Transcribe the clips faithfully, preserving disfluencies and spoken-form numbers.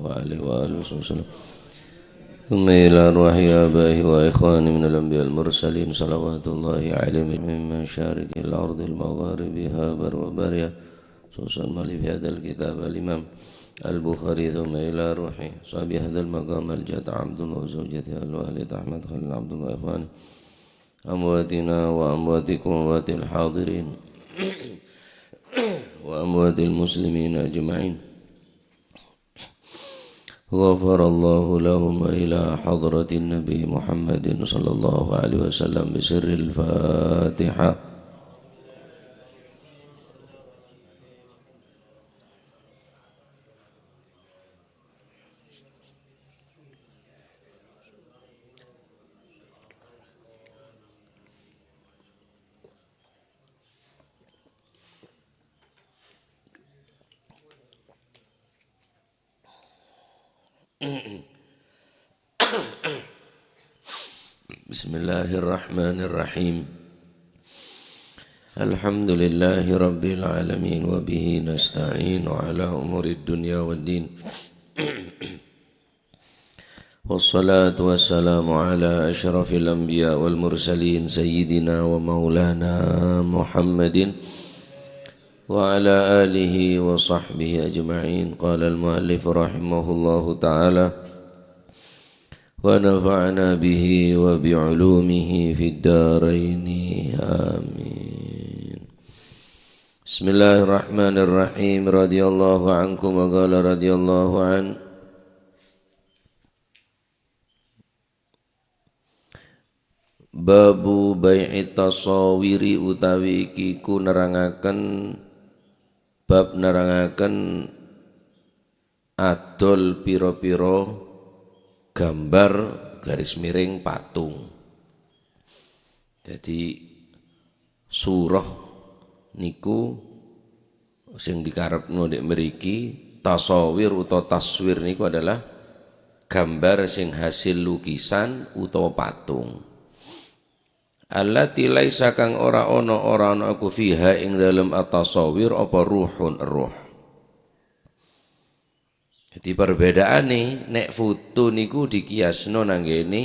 وعلى آله وصحبه وسلم. ثم إلى أرواح آبائه وإخوانه من الأنبياء المرسلين صلوات الله عليهم من مشارق الأرض لمغاربها برها وبحرها، خصوصا مؤلف هذا الكتاب الإمام البخاري، ثم إلى روح صاحب هذا المقام الجد عبد الله وزوجته الوالد أحمد خليل عبد الله وإخوانه أمواتنا وأمواتكم وأموات الحاضرين وأموات المسلمين أجمعين. غفر الله لهم إلى حضرة النبي محمد صلى الله عليه وسلم بسر الفاتحة. بسم الله الرحمن الرحيم. الحمد لله رب العالمين، وبه نستعين على أمور الدنيا والدين. والصلاة والسلام على أشرف الأنبياء والمرسلين سيدنا ومولانا محمد وعلى آله وصحبه أجمعين. قال المؤلف رحمه الله تعالى: ونفعنا به وبعلومه في الدارين. آمين. بسم الله الرحمن الرحيم. رضي الله عنكم وقال رضي الله عنه. Babu bai'it tasawiri, utawi iki ku nerangaken, bab nerangaken adol pira-pira gambar garis miring patung. Jadi, surah niku sing dikarepno dek mriki, tasawir utawa taswir niku adalah gambar sing hasil lukisan utawa patung. Allati laisa, kang ora ana, ora ana iku fiha ing dalem at-tasawir apa ruhun, erroh. Jadi, perbedaane, nek foto niku dikiasno nanggene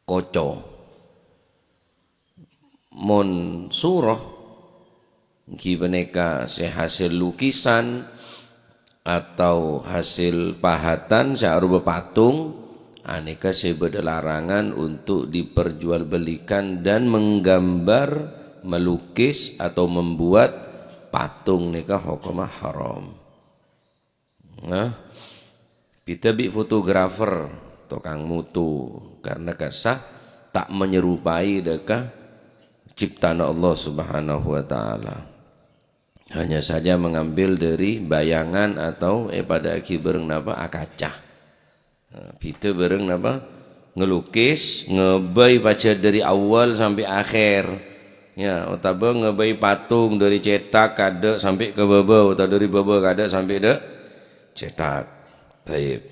kaca. Mon surah, inggih paneka se hasil lukisan atau hasil pahatan se arupa patung, aneka se badha larangan untuk diperjualbelikan dan menggambar, melukis, atau membuat patung, neka hokomma haram. Nah, beda bi' fotografer, tokang muto, karena kassa' ta' menyerupai deka ciptana Allah Subhanahu wa Ta'ala. Hanya saja mengambil dari bayangan atau, eh, pada'agi bareng napa, akaca. Nah, beda bareng napa? Ngelukis, ngebai pajhât dari awal sampai akhir. Ya, otabâ ngebai patung dari cetak kadâ' sampai ka bâbâ, otabâ dari bâbâ kadâ' sampai dâ' cetak. Baik.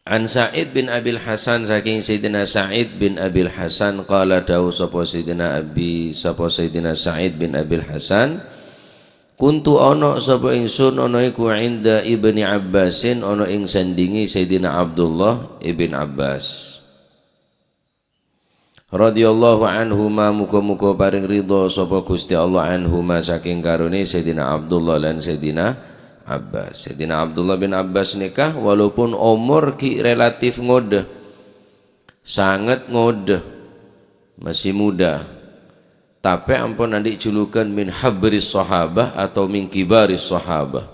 An Sa'id bin Abil Hasan, saking Sayyidina Sa'id bin Abil Hasan, qala, dawuh sapa Sayyidina Abi, sapa Sayyidina Sa'id bin Abil Hasan, kuntu, ana sapa ingsun, ana iku inda Ibni Abbasin, ana ing sandingi Sayyidina Abdullah ibn Abbas. Radhiyallahu anhuma, muga-muga paring ridho sapa Gusti Allah anhuma, saking karone Sayyidina Abdullah lan Sayyidina Abbas. Sayyidina Abdullah bin Abbas neka walaupun omor gi' relatif ngodâ, sanget ngodâ, masih muda, tape ampon andi' julukan min habris sahabah atau min kibaris sahabah.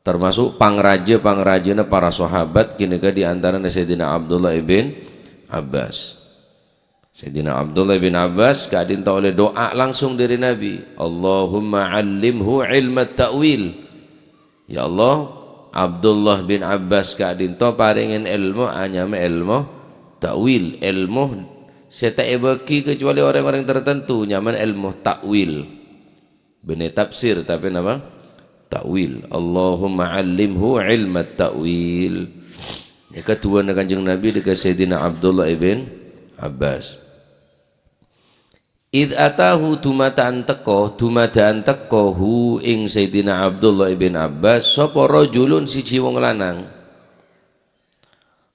Termasuk pangraja-pangrajana para sahabat, ghâneka di antarana Sayyidina Abdullah ibn Abbas. Sayyidina Abdullah bin Abbas ka'dinto olle du'a langsung dâri Nabi, "Allahumma 'allimhu 'ilmat ta'wil." Ya Allah, Abdullah bin Abbas ka'dinto parengngè èlmo anyama èlmo ta'wil, èlmo sè ta' èbâgi kecuali orèng-orèng tertentu, nyamana èlmo ta'wil. Bânnè tafsir, tapè napa? Ta'wil. "Allahumma 'allimhu 'ilmat ta'wil." Nèka du'ana Kanjeng Nabi dâ' ka Sayyidina Abdullah ibn Abbas. Id atahu dumadaan teka, dumadaan teka hu ing Sayyidina Abdullah ibn Abbas, sapa rajulun siji wong lanang.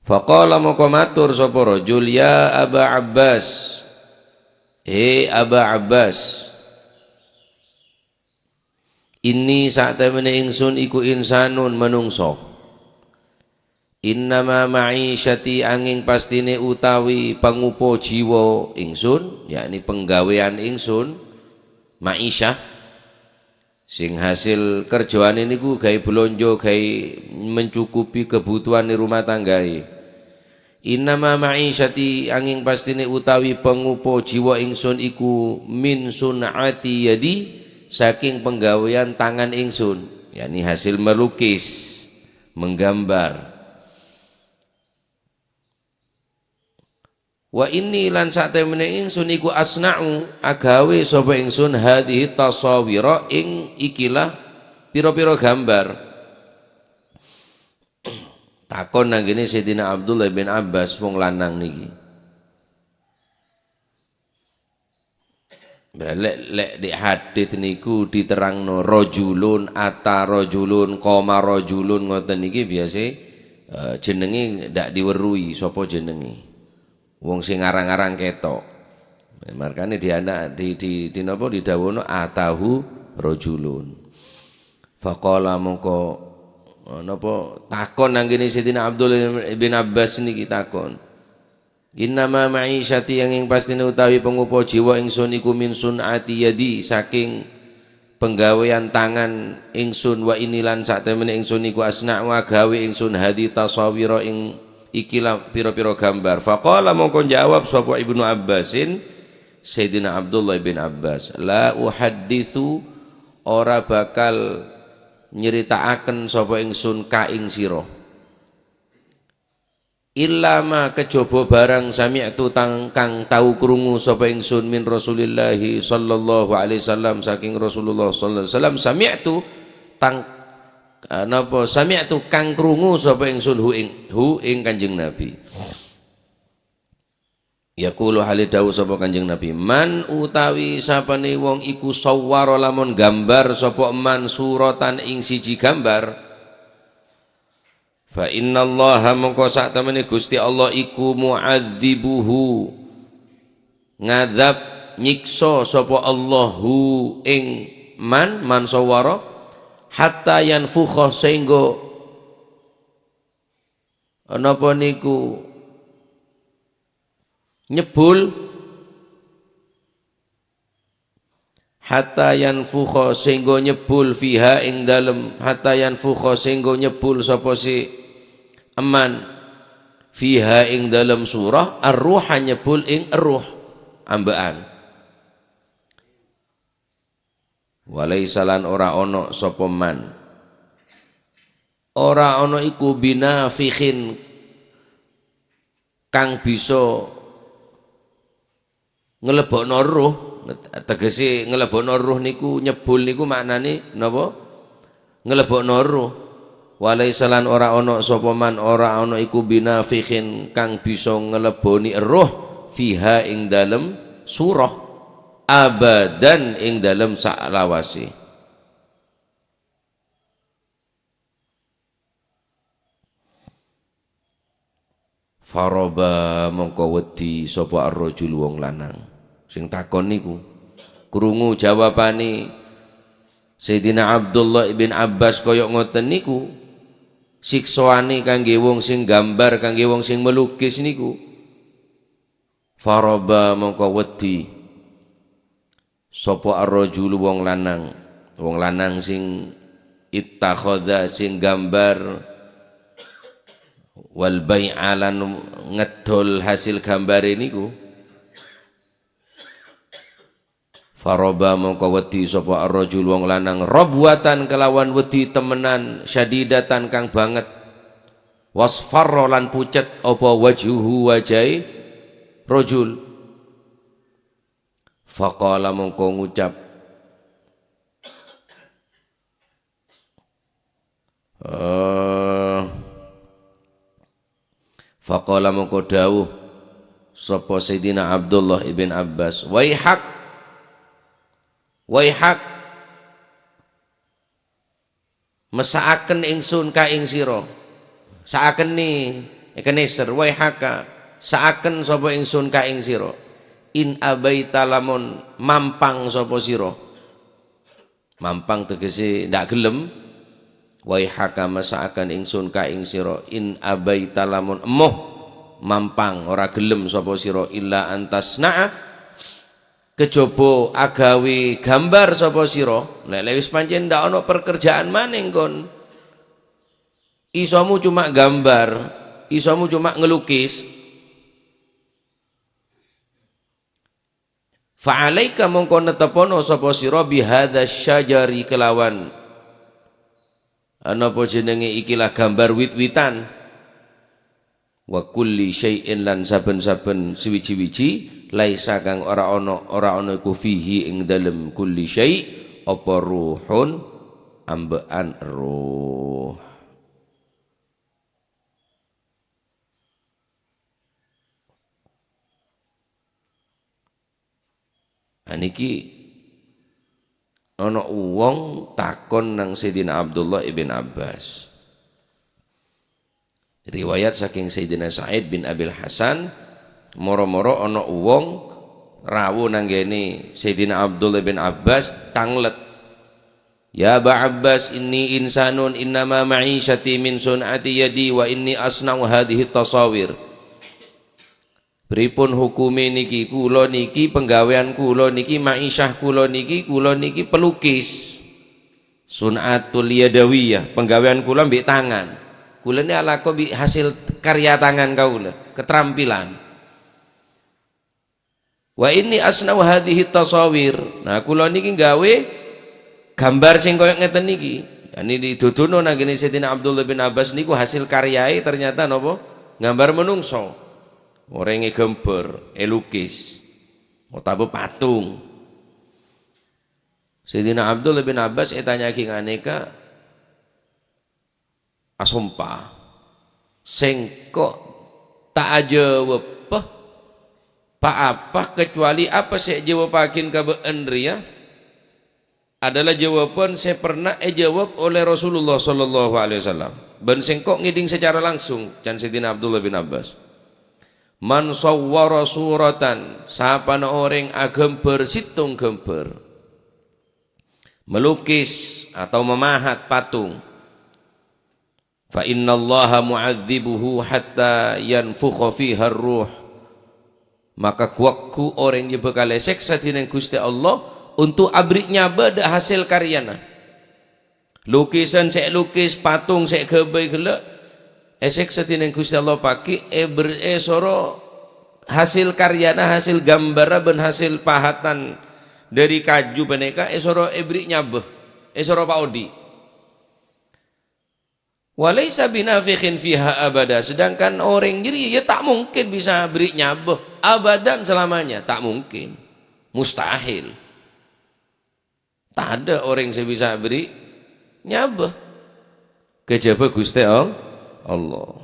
Faqala mongko matur sapa rajul, "Ya Aba Abbas, he Aba Abbas, inni satemene ingsun iku insanun manungsa. Innama ma'isyati anging pastine utawi pangupa jiwa ingsun, yakni penggawean ingsun, ma'isyah, sing hasil kerjaane niku gawe belanja, gawe mencukupi kebutuhan rumah tanggae. Innama ma'isyati anging pastine utawi pangupa jiwa ingsun iku min sun'ati yadi, saking penggawean tangan ingsun, yakni hasil melukis, menggambar. Wa inni lan satemene ingsun iku asna'u agawe sapa ingsun hadhihi tasawira ing ikilah pira-pira gambar." Takon nang kene Sayyidina Abdullah bin Abbas, wong lanang niki. Lek, lek di hadits niku diterangno rajulun, ata rajulun, qoma rajulun ngoten niki biasa, eh, jenenge ndak diwerui sapa jenenge. Wong sing ngarang-ngarang ketok. Markane di anak di, di, di napa didhawuno atahu rajulun. Faqala mongko, eh, napa takon nang kene Sayyidina Abdullah bin Abbas niki takon. "Innama ma'isyati anging pastine utawi pangupa jiwa ingsun iku min sun'ati yadi, saking penggawean tangan ingsun, wa inni lan satemene ingsun iku asna'u agawe ingsun hadi tasawira ing ikilah pira-pira gambar." Faqala mongko jawab sapa Ibnu Abbasin, Sayyidina Abdullah bin Abbas, "La uhadditsu, ora bakal nyeritaaken sapa ingsun ka ing sira." "Illa ma kejaba barang sami'tu tang kang tau krungu sapa ingsun min Rasulillahi sallallahu alaihi wasallam saking Rasulullah sallallahu alaihi wasallam sami'tu tang, eh, napa sami'tu kang krungu sapa ingsun hu ing, hu ing Kanjeng Nabi." Yaqulu hale dawuh sapa Kanjeng Nabi, "Man utawi sapane wong iku sawwara lamun gambar sapa man suratan ing siji gambar." "Fa innallaha mongko satemene Gusti Allah iku mu'adzibuhu, ngadzab, nyiksa sapa Allahu ing man, man sawwara, hatta yanfukha sehingga napa niku nyebbul, hatta yanfukha sehingga nyebbul fiha ing dalem, hatta yanfukha sehingga nyebbul sapa si eman, fiha ing dalem surah, ar-ruha nyebbul ing erruh, amba'an. Walaisa lan ora ana sapa man, ora ana iku binafikhin kang bisa nglebokno erruh, tegese nglebokno erruh niku, nyebbul niku maknane napa? Nglebokno erruh. Walaisa lan ora ana sapa man, ora ana iku binafikhin kang bisa ngleboni erruh fiha ing dalem surah, abadan ing dalem salawase. Faroba mongko wedi sapa ar-rajul wong lanang. Sing takon niku. Krungu jawabane Sayyidina Abdullah bin Abbas kaya ngoten niku. Siksoane kangge wong sing gambar, kangge wong sing melukis niku. Faroba mongko wedi. Sapa ar-rajulu wong lanang, wong lanang sing ittakhadha sing gambar, wal bai'a lan ngedol hasil gambare niku. Faroba mongko wedi sapa ar-rajul wong lanang robwatan kelawan wedi temenan syadidatan kang banget. Wasfarra lan pucet apa wajhuhu wajahe rajul. Faqala mongko ngucap, eh, faqala mongko dawuh sapa Sayyidina Abdullah ibn Abbas, "Waihak, Waihak, messa'aken ingsun ka ing sira. Sa'aken ni-, èkenèser, waihaka, sa'aken sapa ingsun ka ing sira. In abaita, lamon mampang sapa sira. Mampang tegese ndak gelem. Waihaka, messa'aken ingsun ka ing sira. In abaita, lamon emoh mampang, ora gelem sapa sira, illa antasna'a, kejaba agawe gambar sapa sira, lek, lek wis pancen ndak ana pekerjaan maneng kon. Isomu cuma gambar, isomu cuma ngelukis. Fa'alaika, mongko nettepono sapa sira, bihadza syajari, kelawan napa jenenge ikilah gambar wit-witan. Wa kulli syai'in, lan saben-saben sawiji-wiji, laisa, kang ora ana, ora ana iku, fihi, ing dalem kulli syai', apa ruhun, amba'an erroh. Aniki ana wong takon nang Sayyidina Abdullah ibn Abbas. Riwayat saking Sayyidina Sa'id bin Abil Hasan, moro-moro ana wong rawu nanggene Sayyidina Abdullah bin Abbas, tanglet. "Ya Aba Abbas, inni insanun, innama ma'isyati min sun'ati yadi, wa inni asna'u hadhihi tasawir." Pripun hukume niki? Kula niki, penggawean kula niki, ma'isyah kula niki, kula niki pelukis. Sun'atul yadawiyah, penggawean kula mbek tangan. Kula ni alako bi hasil karya tangan kaula, keterampilan. "Wa inni asna'u hadhihi tasawir." Nah, kula niki gawe gambar sing koyo ngeten niki. Yani diduduno nang kene Sayyidina Abdullah bin Abbas niku hasil karyae ternyata napa? Gambar menungso. Orenge gambar, elukis. Otabâ patung. Sayyidina Abdullah bin Abbas etanya'aghi nganeka, asompa, "Sengko' ta' ajâwâbbhâ pa-apa kecuali apa sè èjâwâbbhâghin ka bâ'ân rèya adalah jâwâbhân sè pernah èjâwâb olè Rasulullah sallallahu alaihi wasallam. Bân sengko' ngèdhing sacara langsung," can Sayyidina Abdullah bin Abbas. "Man sawwara suratan," sapana orèng aghâmbhâr sèttong ghâmbhâr, melukis atau memahat patung, "fa innallaha mu'adzibuhu hatta yanfukha fihar ruh," maka ghu-lagghu orèng jâ bhâkal èsèksa dhinèng Ghustè Allah onto' aberri' nyabâ dâ' hasèl karyana. Lukisan sè èlukis, patung sè èghâbây ghellâ', èsèksa dhinèng Ghustè Allah paghi', èber-, èsoro hasèl karyana, hasèl ghâmbhârra bân hasèl pahatan dhâri kaju panèka èsoro èberri' nyabâ, èsoro paodi'. "Wa laisa binafikhin fiha abada," sedangkan orèng jârèya ya ta' mungkin bisa berri' nyabâ abadan selamanya, ta' mungkin. Mustahil. Tadâ' orèng sè bisa berri' nyabâ. Kajâbâ Ghustè All-, Allah.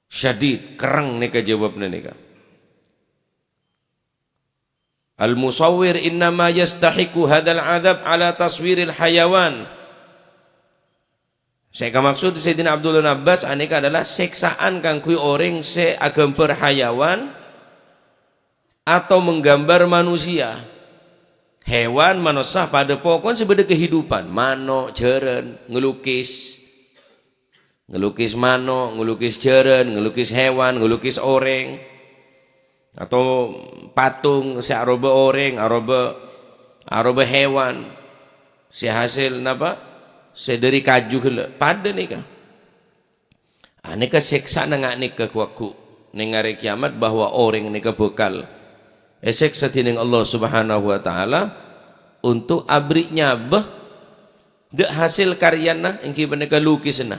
Syadid, kerrèng nèka jâwâbbhâ nèka. "Al-musawwir innama yastahiqqu hadzal adzab ala taswiril hayawan." Sè èkamaksud Sayyidina Abdullah bin Abbas anèka adalah sèksaan kaangghuy orèng sè aghâmbhâr hayawan atau menggambar manusia. Hewan, manossa padâ pokon sè bâdâ kehidupan. Mano', jhârân, ngelukis. Ngelukis mano', ngelukis jhârân, ngelukis hewan, ngelukis orèng. Atau patung sè aroba orèng, aroba, aroba hewan. Sè hasèl napa? Sè dhâri kaju ghellâ'. Padâ nèka. Anèka sèksana nga' nèka ghu-lagghu nèng arè kiamat bahwa orèng nèka bhâkal èsèksa dhinèng Allah Subhanahu wa Ta'ala onto' aberri' nyabâ dâ' hasèl karyana èngghi panèka lukisanna.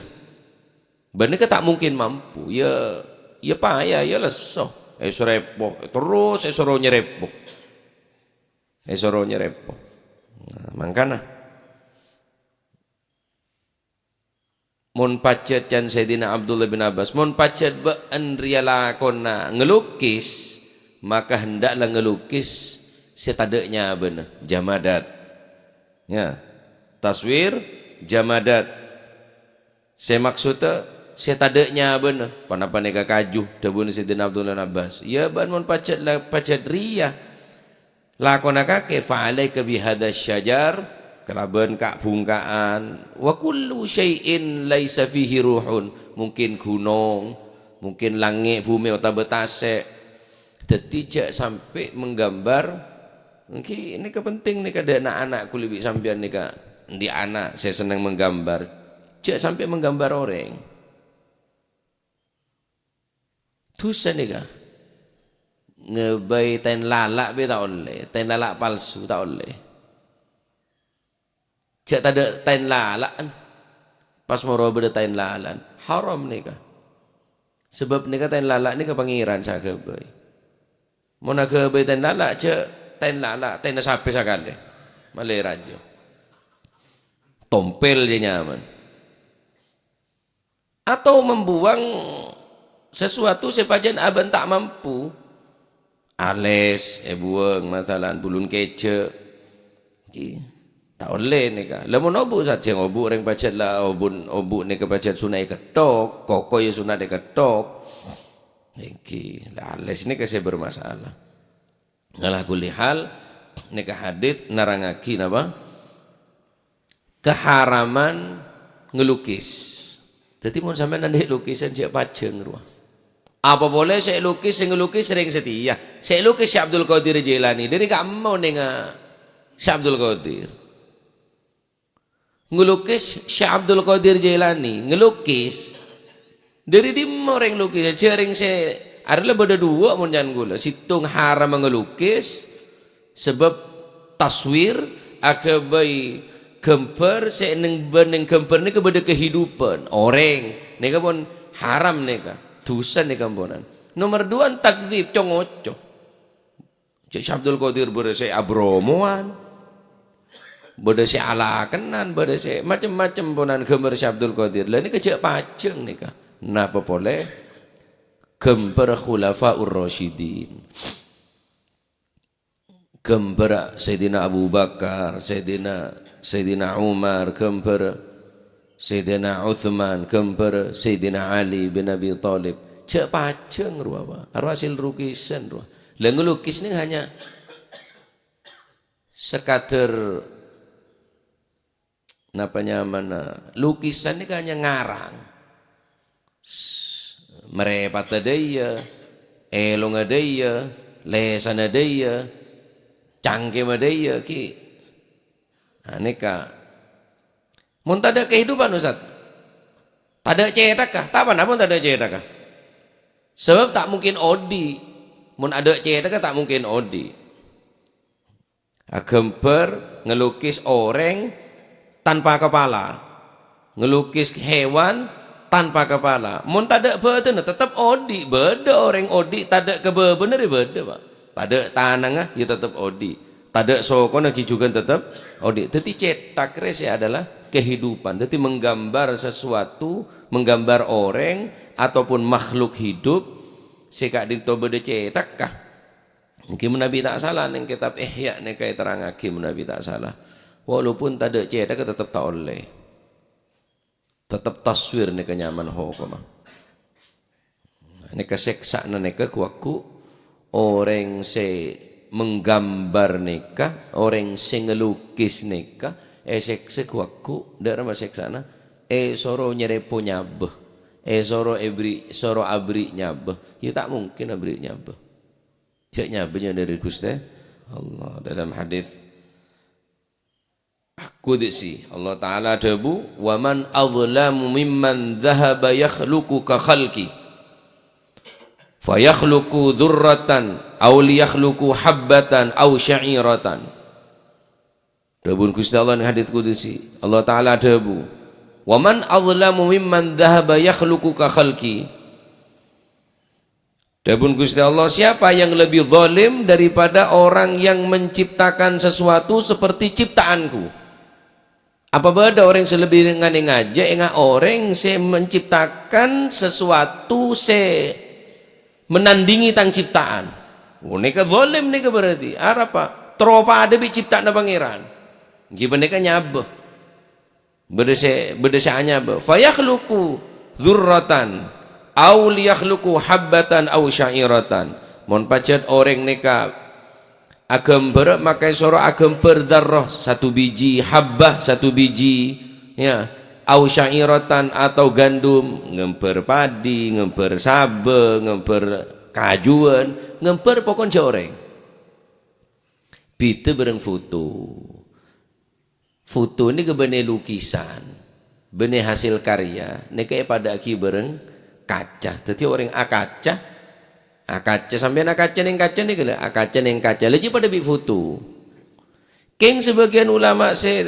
Bân nèka ta' mungkin mampu. Ya, ya paya, ya lesso. Èsrèpo, terros èsoro nyarèpo. Èsoro nyarèpo. Nah, mangkana. Mon pajhât can Sayyidina Abdullah bin Abbas, mon pajhât bâ'ân rèya lakona ngelukis, maka hendaklah ngelukis sè tadâ' nyabâna, jamadat. Ya. Taswir, jamadat. Sè maksodda sè tadâ' nyabâna, ponapa nèka kaju, dhâbuna Sayyidina Abdullah bin Abbas. "Iyâ, bân mon pajhât la-, pajhât rèya lakona kakè, fa alaika bihadza syajar, kalabân ka'-bhungka'an, wa kullu syai'in laisa fihi ruhun, mungkin ghunong, mungkin langngè', bhumè, otabâ tasè'." Dhâddhi jhâ' sampè' menggambar, èngghi nèka penting nèka dâ' na'-ana' kulâ bi' sampèyan nèka, endi' ana' sè senneng menggambar, jhâ' sampè' menggambar orèng. Dhusa nèka. Ngabây taèn lala' bhâi ta' ollè, taèn lala' palsu ta' ollè. Jhâ' tadâ' taèn lala'an. Pas moro bâdâ taèn lala'an. Haram nèka. Sabâb nèka taèn lala' nèka Pangèran sè aghâbây. Mon aghâbây taèn lala', jhâ' taèn lala', taènna sapè sakalè. Malè rajâ. Tompèl jhâ' nyaman. Atau membuang sesuatu sè pajhât abâ' ta' mampu. Alès èbuwâng, masalan, bulun kèjhâ'. Ghi, ta' ollè nèka. Lah, mon obu' sajjhâ obu' rèng pajhât la, obu', obu' nèka pajhât sunat èketthok, koko ya sunat èketthok. Èngghi, la alès nèka sè bermasalah. Ala kulli hal, nèka hadits nerrangngaghi napa? Kaharaman ngelukis. Dhâddhi, mon sampèyan andi' lukisan, jhâ' pajhâng rowa. Apa polè sè lukis, sè ngelukis rèng satèya. Sè lukis Syekh Abdul Qadir Jailani. Dhâri ka'emma onènga Syekh Abdul Qadir. Ngelukis Syekh Abdul Qadir Jailani. Ngelukis. Dhâri dimma orèng lukis? Jhâ' rèng sè, arèya bâdâ duwâ' mon can kaulâ. Sèttong haram ngelukis, sabâb taswir, aghâbây ghâmbhâr sè neng-, bân neng ghâmbhâr nèka bâdâ kehidupan orèng. Nèka pon haram nèka, dhusa nèka amponan. Nomer duwâ', takdzib, co-ngoco. Cè' Syekh Abdul Qadir bâdâ sè abromowan, bâdâ sè alakennan, bâdâ sè macem-macem ponan ghâmbhâr Syekh Abdul Qadir. Lah nèka jhâ' pajhâng nèka. Napa polè ghâmbhâr Khulafaur Rasyidin. Ghâmbhâr Sayyidina Abu Bakar, Sayyidina, Sayyidina Umar, ghâmbhâr Sayyidina Utsman, ghâmbhâr Sayyidina Ali bin Abi Thalib. Jhâ' pajhâng rowa, Pak. Aro hasil lukisan rowa. Lah ngelukis nèka hanya sekadar napa nyamana, lukisan nèka hanya ngarang. Mrèpatta dâ' iyâ, èlongnga dâ' iyâ, lèsanna dâ' iyâ, cangkemma dâ' iyâ, ghi. Nah, nèka. Mon tadâ' kehidupan, Ustaz? Tadâ' cèthakka? Ta' ponapa mon tadâ' cèthakka? Sabâb ta' mungkin odi'. Mon adâ' cèthakka, ta' mungkin odi'. Aghâmbhâr, ngelukis orèng tanpa kepala. Ngelukis hewan tanpa kepala. Mon tadâ' bâdânna, tetep odi'. Bâdâ orèng odi', tadâ' kabâbâna rè bâdâ, Pak. Tadâ' tanangnga, ya tetep odi'. Tadâ' sokona ghi jhughân tetep odi'. Dhâddhi, cèthak rè sè adalah kehidupan. Dhâddhi, menggambar sesuatu, menggambar orèng, ataupun makhluk hidup, sè ka'dinto bâdâ cèthakka. Èngghi manabi ta' sala neng kètab Ihya nèka èterrangngaghi manabi ta' sala. Walaupun tadâ' cèthakka tetep ta' ollè. Tetep taswir nèka nyamana hokomma. Nèka sèksana nèka ghu-, ghu-, orèng sè menggambar nèka, orèng sè ngelukis nèka, èsèksa ghu-, ghu-, dâ' remma sèksana, èsoro nyarèpo nyabâ, èsoro èbri-, soro abri' nyabâ. Ya ta' mungkin abri' nyabâ. Jhâ' nyabâ nyabâ dâri Ghustè Allah. Dalam hadits qudsi, Allah Ta'ala adhâbu, "Wa man adhlamu mimman dhahaba yakhluqu ka khalqi, fa yakhluqu dzurratan, aw liyakhluqu habbatan, aw sya'iratan." Dhâbuna Ghustè Allah neng hadits qudsi, Allah Ta'ala adhâbu, "Wa man adhlamu mimman dhahaba yakhluqu ka khalqi." Dhâbuna Ghustè Allah, "Siapa yang lebih zalim daripada orang yang menciptakan sesuatu seperti ciptaanku?" Apa bâdâ orèng sè lebbi nganè-ngajhâ ènga' orèng sè menciptakan sesuatu sè menandingi tang ciptaan? Oh, nèka zalim nèka berarti. Arapa? Terro padâ bi' cipta'anna Pangèran. Èngghi panèka nyabâ. Bâdâ sè, bâdâ sè anyabâ. "Fayakhluqu dzurratan, aw liyakhluqu habbatan aw sya'iratan." Mon pajhât orèng nèka aghâmbhâr, maka èsoro aghâmbhâr dzarrah satu biji, habbah satu biji, ya, aw sya'iratan atau gandum, ngambar padi, ngambar sabâ, ngambar kajuwân, ngambar pokon jhâ' orèng. Bhidhâ bhâreng foto. Foto nèka bânnè lukisan, bânnè hasil karya, nèka èpadâ'aghi bhâreng kaca. Dhâddhi orèng akaca, akaca, sampèyan akaca neng kaca nèka lho, akaca neng kaca. Lha jiyâ padâ bi' foto. Kèng sabâgiyân ulama sè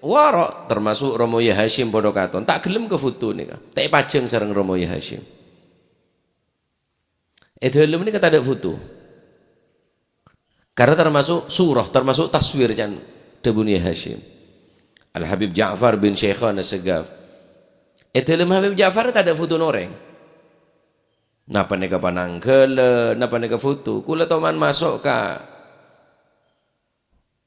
wara', termasuk Romo Yahya Hasyim padâ katon, ta' ghellem ka foto nèka, ta' èpajhâng sareng Romo Yahya Hasyim. È dhâlem nèka tadâ' foto. Karena termasuk surah, termasuk taswir, can dhâbuna Hasyim. Al-Habib Ja'far bin Syekhon As-Segaf. È dhâlem Habib Ja'far tadâ' fotona orèng. Napa nèka pananggalan, napa nèka foto. Kaulâ toman maso' ka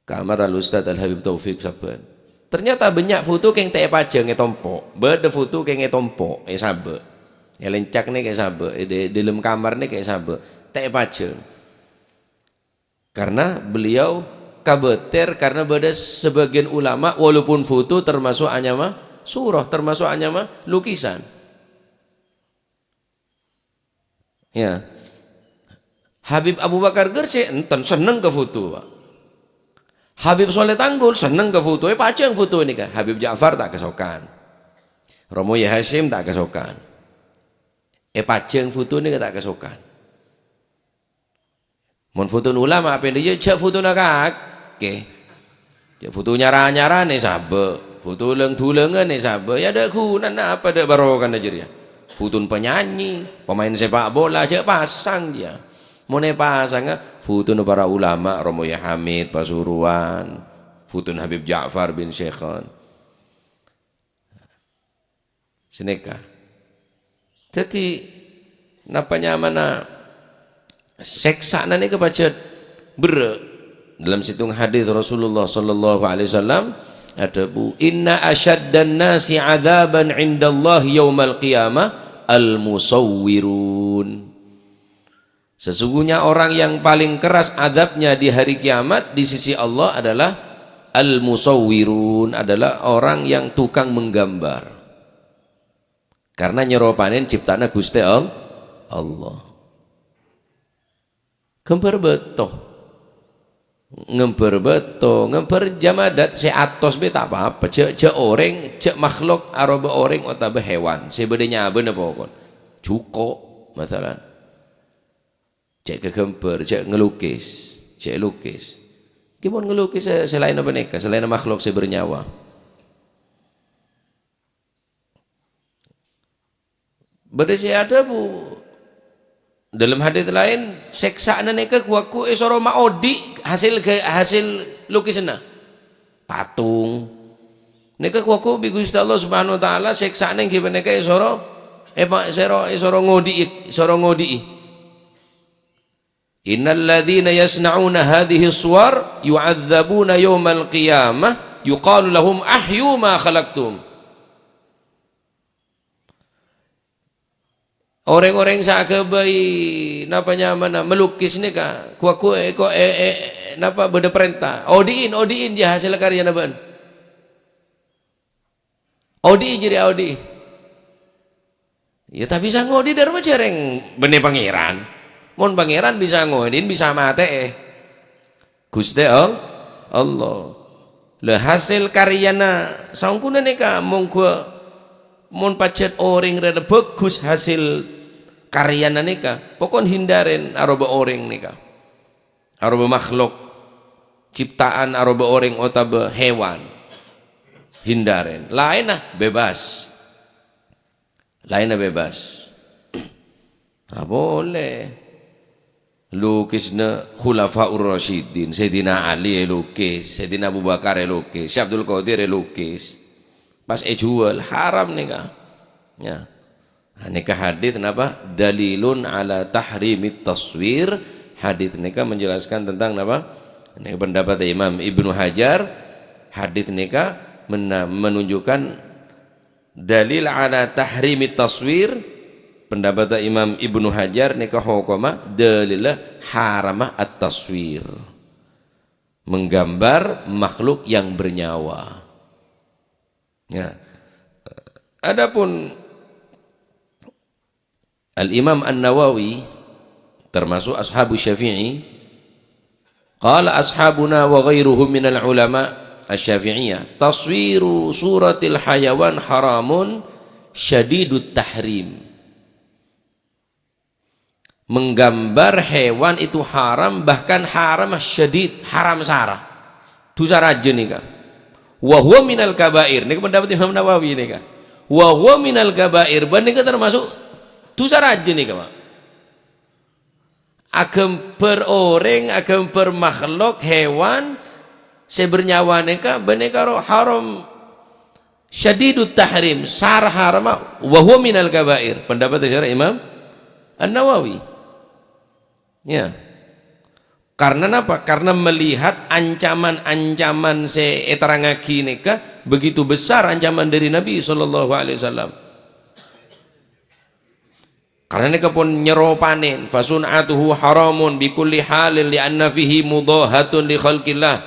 kamar Al-Ustadz Al-Habib Taufik sabbhân. Ternyata bânnya' foto kèng ta' èpajhâng è tompo'. Bâdâ foto kèng è tompo', è sabâ'. È lèncak nèka è sabâ', è dâ-, dâlem kamar nèka è sabâ'. Ta' èpajhâng. Karena beliau kabâtèr, karena bâdâ sebagian ulama, walaupun foto termasuk anyama surah, termasuk anyama lukisan. Ya. Habib Abu Bakar Gersik enten senneng ka foto, Pak. Habib Soleh Tanggul senneng ka foto, èpajhâng foto nèka. Habib Ja'far ta' kasokan. Romo Yahya Hasyim ta' kasokan. Èpajhâng foto nèka ta' kasokan. Mon fotona ulama apa, ya jhâ' fotona kakè. Jhâ' foto nyara-nyarana sabâ', foto lèng-dulèngnga sabâ', ya dâ' ghunana apa dâ' barokana jârèya. Fotona penyanyi, pemain sepak bola, jhâ' pasang jiyâ. Mon èpasanga, fotona para ulama, Romo Yahya Hamid Pasuruan, fotona Habib Ja'far bin Syekhon. Sanèka. Dhâddhi, napa nyamana sèksana nèka pajhât berrâ'? Dalam sèttong hadis Rasulullah sallallahu alaihi wasallam adhâbu, "Inna asyaddan nasi adzaban indallahi yaumal qiyamah al-musawwirun." Sesungguhnya orang yang paling keras azabnya di hari kiamat di sisi Allah adalah al-musawwirun, adalah orang yang tukang menggambar. Karena nyeropanè ciptana Ghustè All-, Allah. Ghâmbhâr bâto. Ngambar bâto, ngambar jamadat sè atos bhâi ta' pa-apa. Jhâ', jhâ' orèng, jhâ' makhluk aropa orèng otabâ hèwan sè bâdâ nyabâna pokon. Jhuko', masalan. Jhâ' ghâghâmbhâr, jhâ' ngalukis, jhâ' lukis. Ghi mon ngalukis sè, sè laènna panèka, sè laènna makhluk sè bârnyawa. Bâdâ sè adhâbu, dalam hadits laèn, sèksa'anna nèka ghu-, ghu-, èsoro maodi' hasil gha-, hasil lukisanna. Patung. Nèka ghu-, ghu-, bi' Ghustè Allah Subhanahu wa Ta'ala sèksa'anna ènggi panèka èsoro, èpa-, èsoro, èsoro ngodi'i, èsoro ngodi'i. "Innal ladzina yasna'una hadhihi suwar yu'adzabuna yaumal qiyamah, yuqalu lahum ahyu ma khalaqtum." Orèng-orèng sè aghâbây, napa nyamana, malukis nèka, ghu-, ghu-, è-, ko-, è-, è-, napa, bâdâ parènta, "Odi'in, odi'in, jâ, hasèl karyana bâ'na." Odi'i jârèya, odi'i. Iyâ, ta' bisa ngodi'i dâri ma' jârèng bânnè Pangèran. Mon Pangèran bisa ngodi'i, bisa matè'è. Ghustè All-, Allah. Lah, hasèl karyana saongghuna nèka, mongghu mon pajhât orèng rèya bhâghus hasèl karyana nèka, pokon hindârè aropa orèng nèka. Aropa makhluk, ciptaan aropa orèng otabâ hèwan. Hindârè. Laènna bebas. Laènna bebas. Ah, polè. Lukisna Khulafaur Rasyidin, Sayyidina Ali èlukis, Sayyidina Abu Bakar èlukis, Syekh Abdul Qadir èlukis. Pas èjhuwâl, haram nèka. Ya. Nah, nèka hadits napa? Dalilun ala tahrimit taswir. Hadits nèka menjelaskan tentang napa? Nèka pendapat Imam Ibnu Hajar, hadis nèka mena-, menunjukkan dalil ala tahrimit taswir. Pendapat Imam Ibnu Hajar nèka hukuma dalil haramma at-taswir. Menggambar makhluk yang bernyawa. Ya. Adapun Al-Imam An-Nawawi, termasuk ashabu Syafi'i, qala ashabuna wa ghairuhum minal ulama asy-Syafi'iyah, "Taswiru suratil hayawan haramun syadidut tahrim." Menggambar hewan itu haram, bahkan haram syadid, haram sara. Dhusa rajâ nèka. Wa huwa minal kabair. Nèka pendapat Imam Nawawi nèka. Wa huwa minal kabair. Bân nèka termasuk dhusa rajâ nèka, Pak. Aghâmbhâr orèng, aghâmbhâr makhluk, hewan sè bernyawa nèka, bân nèka ro-, haram syadidut tahrim, sara haramma, wa huwa minal kabair. Pendapat syarah Imam An-Nawawi. Ya. Karena napa? Karena melihat ancaman-ancaman sè èterrangaghi nèka begitu besar ancaman dari Nabi sallallahu alaihi wasallam. Karena nèka pon nyèro panèn, "Fasun'atuhu haramun bi kulli halin li anna fihi mudahatun li khalqillah."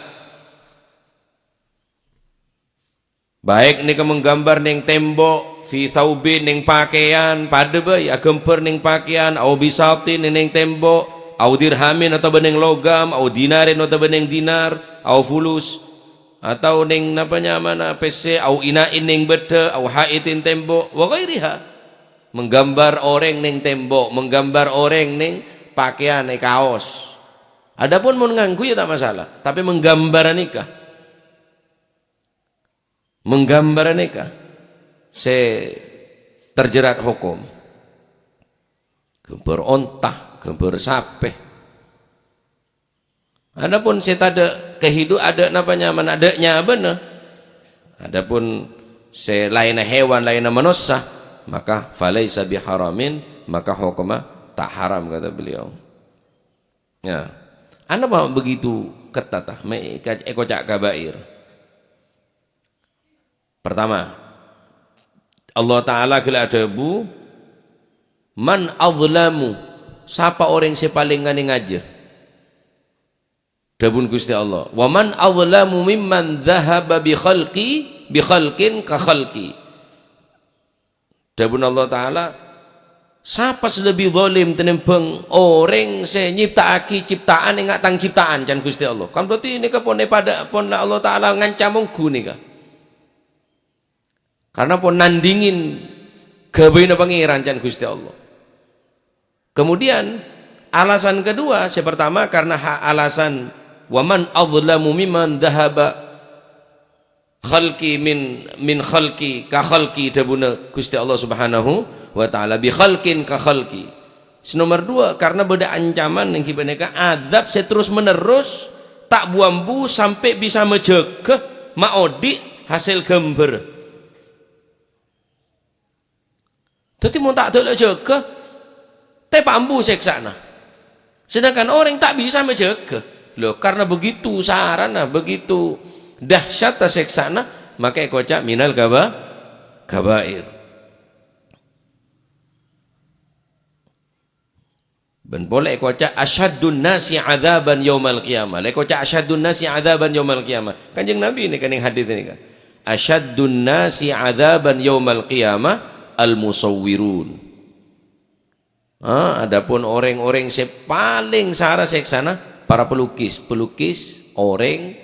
Baik nèka menggambar neng tembok, fi tsaubin neng pakaian, padâ bhâi aghâmbhâr neng pakaian, au bisatin neng tembok, au dirhamin otabâ neng logam, au dinarin otabâ neng dinar, au fulus, atau neng napa nyamana pèssè, au ina'in neng bâddhâ, au ha'itin tembok, wa ghairiha. Menggambar orèng neng tembok, menggambar orèng neng pakaian, è kaos. Adapun mon ngangghuy ya ta' masalah, tapè menggambar nèka. Menggambar nèka sè terjerat hukum. Ghâmbhâr onta, ghâmbhâr sapè. Adapun sè tadâ' kehidu-, adâ' napa nyamana, adâ' nyabâna. Adapun sè laènna hewan, laènna manossa, maka falaisa biharamin, maka hukumma ta' haram, kata beliau. Ya. Anapa begitu ketat, ah, mè' èka-, èkoca' kabair? Pertama, Allah Ta'ala ghellâ' adhâbu, "Man adhlamu?" Sapa orèng sè palèng nganèngajâ? Dhâbuna Ghustè Allah, "Wa man adhlamu mimman dhahaba bi khalqi, bi khalqin ka khalqi." Dhâbuna Allah Ta'ala, "Sapa sè lebbi zalim tènèmbhâng orèng sè nyipta'aghi cipta'an enga' tang cipta'an?" can Ghustè Allah. Kan berarti nèka pon èpadâ-, pon Allah Ta'ala ngancam ongghu nèka. Karena pon nandingin ghâbâyna Pangèran can Ghustè Allah. Kemudian, alasan kedua, sè pertama karena ha-, alasan, "Wa man adhlamu mimman dhahaba khalqi min, min khalqi ka khalqi," dhâbuna Ghustè Allah Subhanahu wa Ta'ala, "bi khalqin ka khalqi." Sè nomer dua, karena bâdâ ancaman èngghi panèka adzab sè terus-menerus ta' bu-ambu sampè' bisa majâgâ maodi' hasèl ghâmbhâr. Dhâddhi, mon ta' dâ' la jâgâ, tèpa' ambu sèksa'na. Sedangkan orèng ta' bisa majâgâ. Loh, karena begitu sarana, begitu dahsyat sèksa'na, maka èkoca' minal kaba-, kabair. Bân polè èkoca' asyaddun nasi adzaban yaumal qiyamah. La èkoca' asyaddun nasi adzaban yaumal qiyamah. Kanjeng Nabi nèka neng hadis nèka. "Asyaddun nasi adzaban yaumal qiyamah al-musawwirun." Ah, adapun orèng-orèng sè palèng sara sèksana, para pelukis. Pelukis orèng,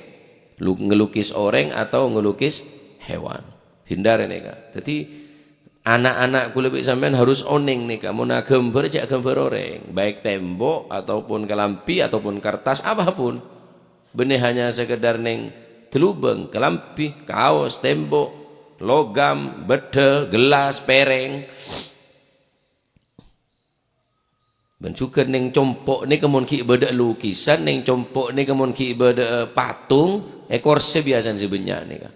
lu-, ngelukis orèng atau ngelukis hewan. Hindari nèka. Dhâddhi, ana'-ana' kaulâ bi' sampèyan harus onèng nèka, mon aghâmbhâr, jhâ' ghâmbhâr orèng, baik tembok ataupun kalambhi ataupun kertas, apapun. Bânnè hanya sekedar neng dâlubâng, kalambhi, kaos, tembok, logam, bâddhâ, gelas, pèrèng. Bân jhughân neng compo' nèka mon ghi' bâdâ lukisan, neng compo' nèka mon ghi' bâdâ patung, è korsè biyasana sè bânnya' nèka.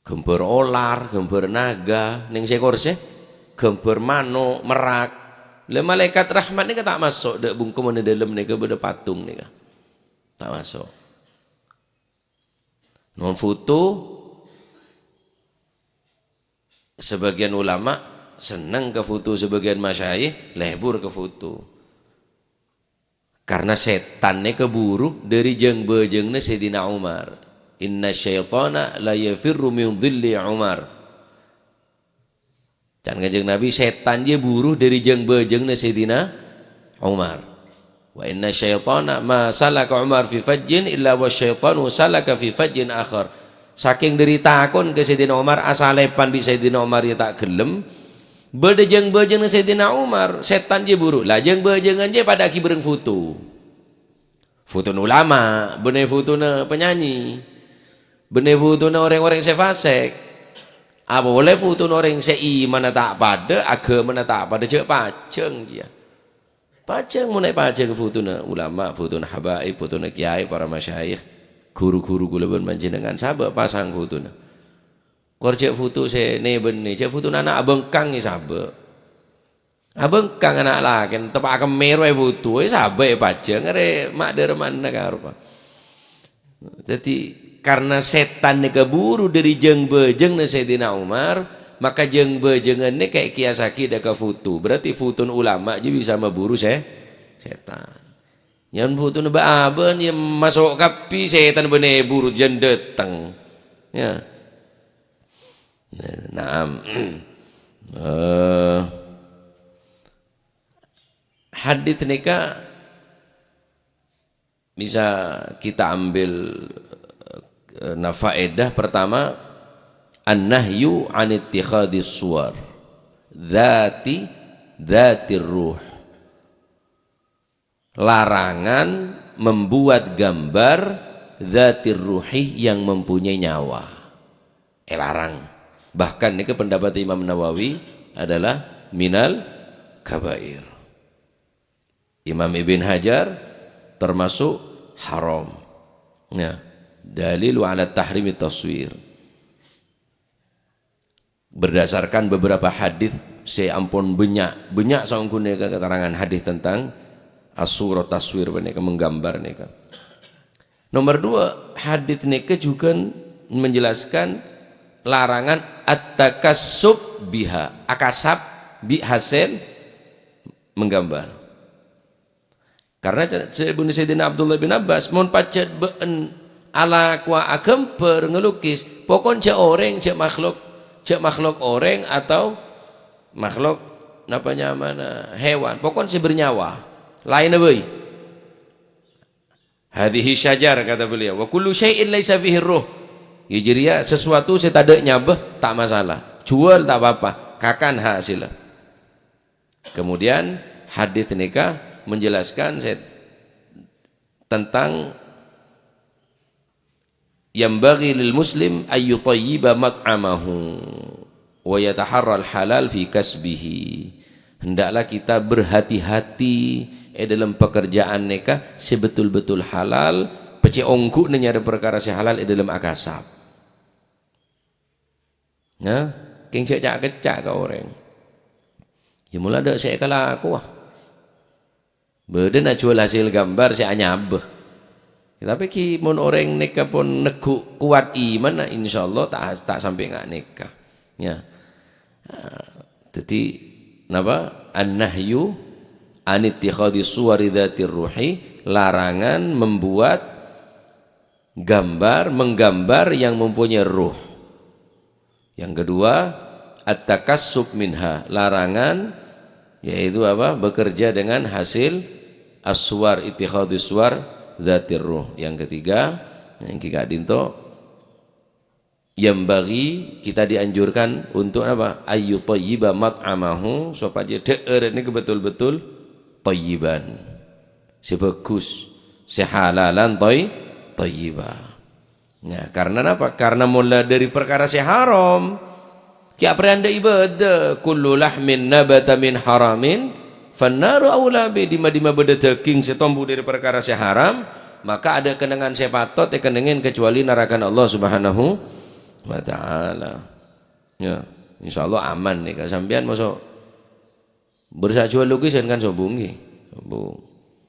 Ghâmbhâr olar, ghâmbhâr naga, neng sè korsè, ghâmbhâr mano', merak. Lha, malaèkat rahmat nèka ta' maso' dâ' bungkona dâlem nèka bâdâ patung nèka. Ta' maso'. Mon foto, sebagian ulama senneng ka foto, sebagian masyayikh lebur ka foto. Karna sètan nèka buru dhâri jâng-bâjângnga Sayyidina Umar. "Inna syaitana la yafirru min dhilli Umar." Can Kanjeng Nabi, sètan jiyâ buru dhâri jâng-bâjângnga Sayyidina Umar. "Wa inna syaitana ma salaka Umar fi fajjin illa wa syaitanu salaka fi fajjin akhar." Sakèng dhâri takon ka Sayyidina Umar, asalèpan bi' Sayyidina Umar ya ta' ghellem. Bâdâ jâng-bâjângnga Sayyidina Umar, sètan jiyâ buru. Lah, jâng-bâjângan jiyâ padâ aghi bhâreng foto. Fotona ulama, bânnè fotona penyanyi, bânnè fotona orèng-orèng sè fasèk. Apa polè fotona orèng sè imanna ta' padâ, aghâmana ta' padâ, jhâ' pajâng jiyâ. Pajâng, mon èpajâng fotona ulama, fotona habaib, fotona kiai, para masyayikh, ghuru-ghuru kaulâ bân panjhennengan, sabâ' pasang fotona. Kor jhâ' foto sè nè-bânnè, jhâ' fotona ana' abângkang è sabâ'. Abângkang ana' lakèn, teppa' kemmèr waè foto, è sabâ' èpajâng, arè ma' dhâremmanna karopa. Dhâddhi, karna sètan nèka buru dhâri jâng-bâjângnga Sayyidina Umar, maka jâng-bâjângan nèka èkèyasaghi dhâ' ka foto. Berarti fotona ulama jiyâ bisa maburu sè-, sètan. Yân fotona bâ-abâ'ân, yâ maso' kabbhi sètan bânnè buru jân dâteng. Ya. Naam. Eh, hadits nèka bisa kita ambil, eh, na faedah pertama, an-nahyu an ittikhadis suwar dzati, dzatir ruh. Larangan membuat gambar dzatir ruhi yang mempunyai nyawa. Èlarang. Bahkan nèka pendapat Imam Nawawi adalah minal kabair. Imam Ibn Hajar termasuk haram. Ya. Dalil wa ala tahrimi taswir. Berdasarkan beberapa hadits sè ampon bânnya', bânnya' saongghuna keterangan hadits tentang as-surah taswir panèka, menggambar nèka. Nomor dua, hadits nèka juga menjelaskan larangan at-takassub biha, akasab bi hasil menggambar. Karna ca-, sabuna Sayyidina Abdullah bin Abbas, "Mon pajhât bâ'na alakowa aghâmbhâr, ngalukis, pokon jhâ' orèng, jhâ' makhluk, jhâ' makhluk orèng atau makhluk, napa nyamana, hewan, pokon sè bernyawa, laènna bhâi." "Hadhihi syajar," kata beliau, "wa kullu syai'in laisa fihi ruh." Ya, jârèya sesuatu sè tadâ' nyabâ, ta' masalah. Jual, ta' apa-apa. Kakan hasilla. Kemudian hadits nèka menjelaskan se-, tentang, "Yanbaghi lil muslim ayyutayyiba mat'amahu wa yataharral halal fi kasbihi." Hendaklah kita berhati-hati è dalam pekerjaan nèka sè betul-betul halal, pècè' ongghu'na nyarè parkara sè halal è dalam akasab. Nah, kèng jhâ' ca'-kecca' ka orèng. Ya, mula dâ' sè èkalakowa. Bâdâna jual hasil gambar sè anyabâ. Ya, tapè ghi mon orèng nèka pon neggu' kowat imanna, insyaallah ta', ta' sampè' nga' nèka. Ya. Ah, dhâddhi, napa? An-nahyu an ittikhadhi suwari dzatir ruhi, larangan membuat gambar, menggambar yang mempunyai ruh. Yang kedua, at-takassub minha, larangan, yaitu apa? Bekerja dengan hasil as-suwar, ittikhadus suwar dzatir ruh. Yang ketiga, yang ka'dinto, yanbaghi, kita dianjurkan untuk apa? Ayyutayyiba mat'amahu, sopajâ dhâ'ârra nèka betul-betul thayyiban. Sè bhâghus, sè halalan thay-, thayyiba. Nah, karna napa? Karna mola dhâri parkara sè haram. Kè' aprè andhâ' ibâdâ, "Kullu lahmin nabata min haramin, fannaru aula bih." Dimma-dimma bâdâ dâging sè tombu dhâri parkara sè haram, maka adâ' kennengngan sè patot èkennengngè kecuali narakana Allah Subhanahu wa Ta'ala. Ya, insyaallah aman nèka. Sampèyan maso' Bârsa juwâl lukisan kan sombung, ghi? Sombung.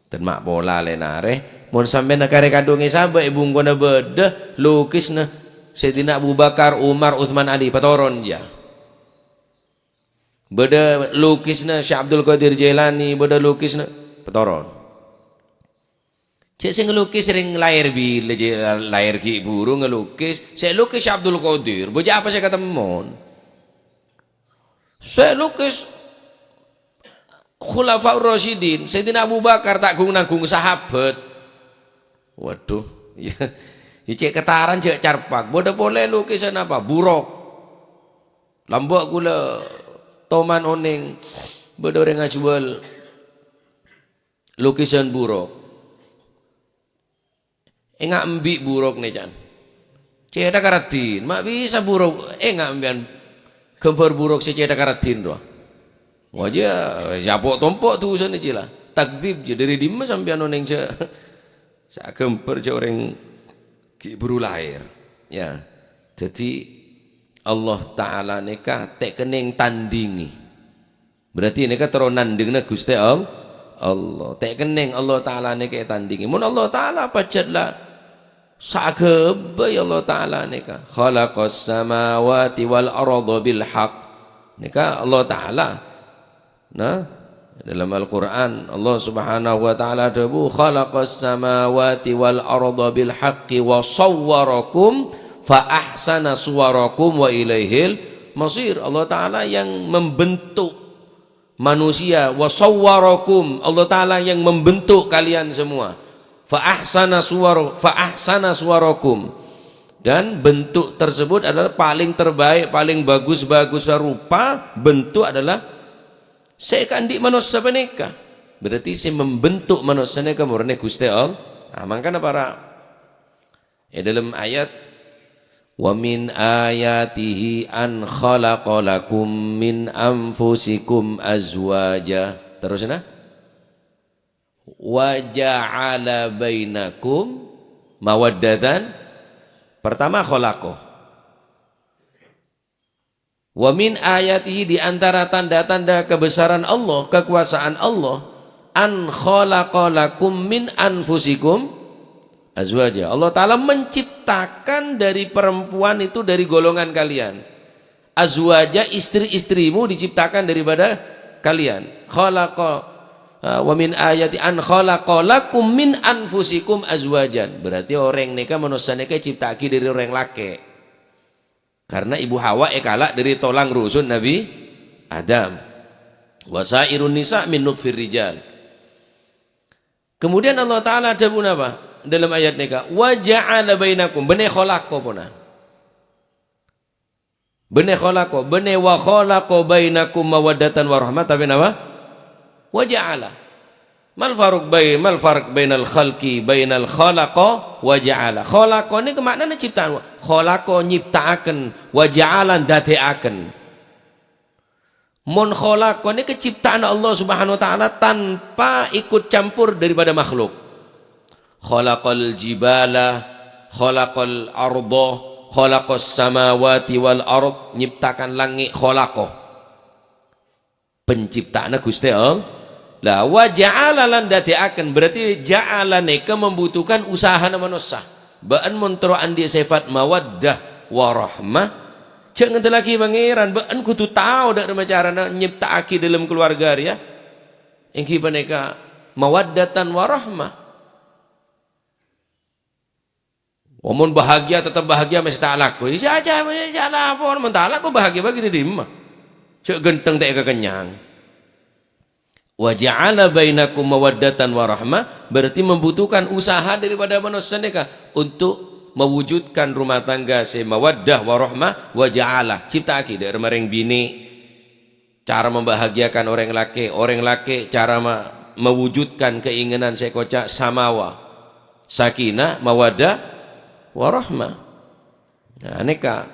Ten ma' pola lè narè, Mon sampèyan karè kadhungè sabâ' è bungkona bâdâ lukisna Sayyidina Abu Bakar, Umar, Utsman, Ali, patoron, jâ. Bâdâ lukisna Syekh Abdul Qadir Jailani, bâdâ lukisna, patoron. Cè' sè ngelukis rèng laèr bilâ, jâ, laèr ghi' buru ngelukis. Sè lukis Syekh Abdul Qadir, bâjâ apa sè katemmon? Sè lukis Khulafaur Rasyidin, Sayyidina Abu Bakar ta' gung-nanggung sahabat. Waduh, ya, ya cè' kataran jâ' carpak. Bâdâ polè lukisan apa? Buruk. Lambâ' kaulâ toman onèng, bâdâ orèng ajhuwâl lukisan buruk. Enga' embi' buruk nè, can. Cèthak raddhin, ma' bisa buruk, enga' empèyan ghâmbhâr buruk sè cèthak raddhin rowa. Wajâ, ya po'-tompo' dusana jiyâ la. Takdzib jiyâ, dâri dimma sampèyan onèng sè, sè aghâmbhâr jâ' orèng ghi' buru laèr. Ya. Dhâddhi, Allah Ta'ala nèka ta' kennèng tandingè. Berarti nèka terro nandhingna Ghustè All-, Allah. Ta' kennèng Allah Ta'ala nèka ètandhingè. Mon Allah Ta'ala pajhât la saghâbây Allah Ta'ala nèka. Khalaqas samawati wal arda bil haq. Nèka Allah Ta'ala. Nah, dalam Al-Qur'an, Allah Subhanahu wa Ta'ala adhâbu, "Khalaqas samawati wal arda bil haqqi wa sawwarakum fa ahsana suwarakum wa ilaihil masir." Allah Ta'ala yang membentuk manusia, "Wa sawwarakum." Allah Ta'ala yang membentuk kalian semua. "Fa ahsana suwar-, fa ahsana suwarakum." Dan bentuk tersebut adalah paling terbaik, paling bagus-bagus rupa, bentuk adalah sè èkaandi' manossa panèka. Berarti sè membentuk manossa nèka morèna Ghustè Allah. Nah, mangkana para è dâlem ayat, "Wa min ayatihi an khalaqa lakum min anfusikum azwaja." Terusna, "Wa ja'ala bainakum mawaddatan." Pertama, khalaqa. "Wa min ayatihi," di antara tanda-tanda kebesaran Allah, kekuasaan Allah, "an khalaqa lakum min anfusikum azwaja." Allah Ta'ala menciptakan dari perempuan itu dari golongan kalian. Azwaja, istri-istrimu diciptakan daripada kalian. Khalaqa, eh, "Wa min ayati an khalaqa lakum min anfusikum azwajan." Berarti orèng nèka, manossa nèka ècipta'aghi dâri orèng lakè'. Karena Ibu Hawa èkala' dâri tolang rusun Nabi Adam. "Wa sairun nisa min nutfir rijal." Kemudian Allah Ta'ala adhâbu napa? Dalam ayat nèka, "Wa ja'ala bainakum," bânnè khalaqa ponan. Bânnè khalaqa, bânnè wa khalaqa bainakum mawaddatan wa rahmah, tapè napa? Wa ja'ala. Mal farq bai-, mal farq bainal khalqi, bainal khalaqa wa ja'ala. Khalaqa nèka ma'nana ciptaan. Khalaqa nyipta'aken, wa ja'ala ndadè'aken. Mon khalaqa nèka ciptaan Allah Subhanahu wa Ta'ala tanpa ikut campur daripada makhluk. Khalaqal jibala, khalaqal arda, khalaqas samawati wal ard, nyiptakan langngè', khalaqa. Pencipta'anna Ghustè Allah. La, wa ja'ala lan daddi'aken, berarti ja'ala nèka membutuhkan usahana manossa. Bâ'ân mon terro andi' sèfat mawaddah wa rahmah, jhâ' ngandellaghi Pangèran, bâ'ân kodhu tao dâ' remma carana nyipta'aghi dâlem kalowarga rèya, èngghi panèka mawaddatan wa rahmah. Wah, mon bahagia tetep bahagia, mèsta ta' alako. Iyâ, jhâ', jhâ', jhâ' lapor, mon ta' alako bahagia bâgi dâri dimma? Jhâ' ghântheng ta' èkakennyang. Wa ja'ala bainakum mawaddatan wa rahmah, berarti membutuhkan usaha daripada manossa nèka untuk mewujudkan rumah tangga sè mawaddah wa rahmah, wa ja'ala, cipta'aghi dâ' remma rèng binè', cara membahagiakan orèng lakè', orèng lakè' cara ma-, mewujudkan keinginan sè èkoca' samawa, sakinah, mawaddah, wa rahmah. Nah, nèka